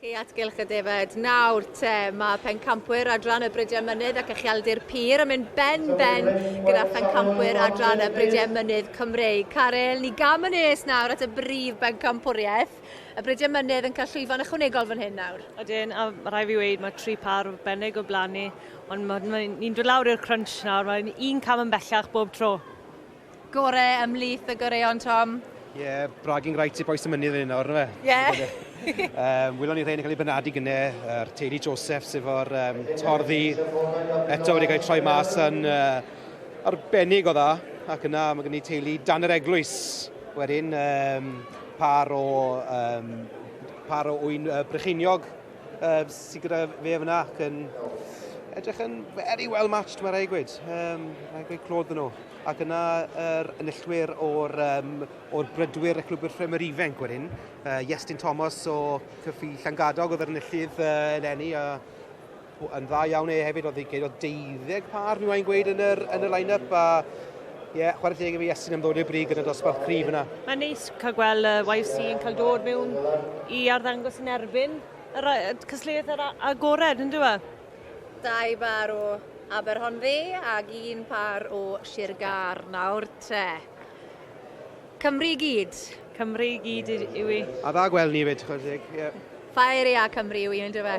Chi at Gylch y Defaid nawr te. Mae pencampwyr adran y Bridiau Mynydd ac Ucheldir Pur yn mynd ben-ben gyda phencampwyr adran y Bridiau Mynydd Cymreig. Caryl, ni gam yn nes nawr at y brif bencampwriaeth. Y Bridiau Mynydd yn cael llwyfan ychwanegol fan hyn nawr. Ydyn, a mae rhaid fi weud, mae tri par arbennig o blaen ni, ond ma, ma, ni'n dod lawr i'r crunch nawr, mae'n un cam yn bellach bob tro. Gore ymhlith y goreuon, Tom. Ie, yeah, bragging rights i bois y mynydd yn nawr, yna fe? Ie. Yeah. Welon ni rhain yn cael ei benadu gyne, yr teulu Joseph efo'r torddi eto wedi cael ei troi mas yn arbennig o dda, ac yna mae gen i teulu Dan yr Eglwys wedyn, par o, par o ŵyn Brycheiniog sydd gyda fe fyna ac yn edrych yn very well matched, mae rhaid gweud. Rhaid gweud clod nhw. Ac yna yr enillwyr o'r, or brydwyr y clwbwyr ffermwyr ifanc wedyn. Iestyn Thomas o Cyffi Llangadog oedd yr enillydd eleni a yn dda iawn e hefyd, oedd ei oedd 12 par mi wain gweud yn yr, yn y line-up a ie, yeah, chwarae teg i fi Iestyn am ddod i'r brig yn y dosbarth cryf yna. Mae'n neis cael gweld y YFC yn cael dod mewn i arddangos yn erbyn yr cystadleuaeth yr agored, yn dyw e? Dau bar o Aberhonddu ac un par o Sir Gâr nawr te. Cymru i gyd. Cymru i gyd yw i. A dda gweld ni fyd, chwarae teg. Yeah. Ffair ia Cymru yw i, yn dyfe.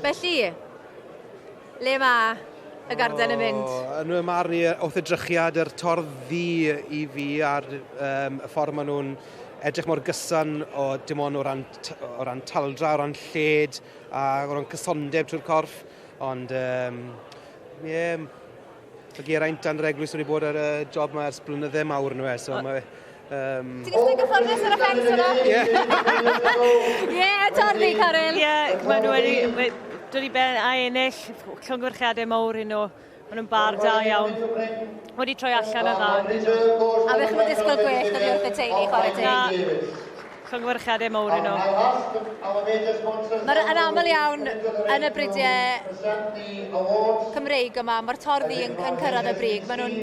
Felly, le mae y garden yn mynd? Yn y marn i, wrth edrychiad yr tordd ddu i fi a'r y ffordd maen nhw'n edrych mor gyson o dim ond o ran, o ran taldra, o ran lled a o ran cysondeb trwy'r corff. Ond, ie, yeah, mae Geraint dan yr eglwys wedi bod ar y job yma ers blynydde mawr nhw e, so mae... Ti'n eistedd gyfforddus ar y ffens yna? Ie. Ie, torddi, Caryl. Ie, maen nhw wedi dod i ben a ennill llongyfarchiadau mawr i nhw. Maen nhw'n bar da iawn. Wedi troi allan yn dda. A fe chi'n disgwyl gwell oddi wrth y teulu, chwarae teg. Na, llongyfarchiadau mawr i nhw. Mae'r yn aml iawn yn y bridiau Cymreig yma, mae'r torddi yn, yn cyrraedd y brig. Maen nhw'n,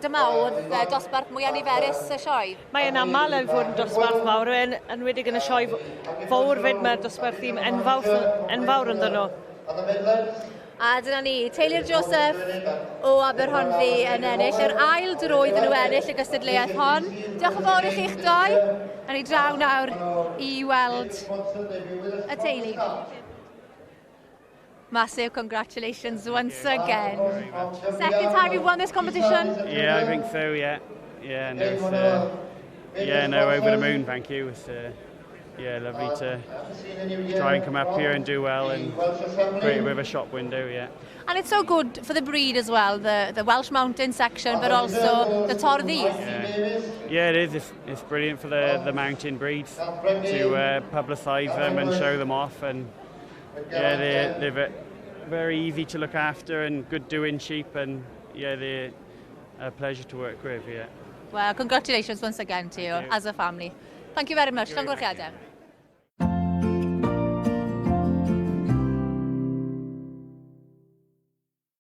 dyma oedd dosbarth mwyaf niferus y sioe. Mae'n aml yn fod yn dosbarth mawr, yn enwedig yn y sioe fawr fyd, mae'r dosbarth ddim enfawr, enfawr ynddyn nhw. A dyna ni, Teulu'r Joseph o Aberhonddu yn ennill yr ail dro iddyn nhw ennill y gystadleuaeth hon. Diolch yn fawr i chi'ch doi. A ni draw nawr i weld y teulu. Massive congratulations once again. Second time you've won this competition? Yeah, I think so, yeah. Yeah, no, it's, yeah, no, over the moon, thank you. It's, yeah, lovely to try and come up here and do well and create a bit of a shop window, yeah. And it's so good for the breed as well, the Welsh Mountain section, but also the Torddis. Yeah, it is. It's brilliant for the mountain breeds to publicise them and show them off. And yeah, they're very easy to look after and good doing sheep, and yeah, they're a pleasure to work with, yeah. Well, congratulations once again to you, you as a family. Thank you very much. Llongyfarchiadau.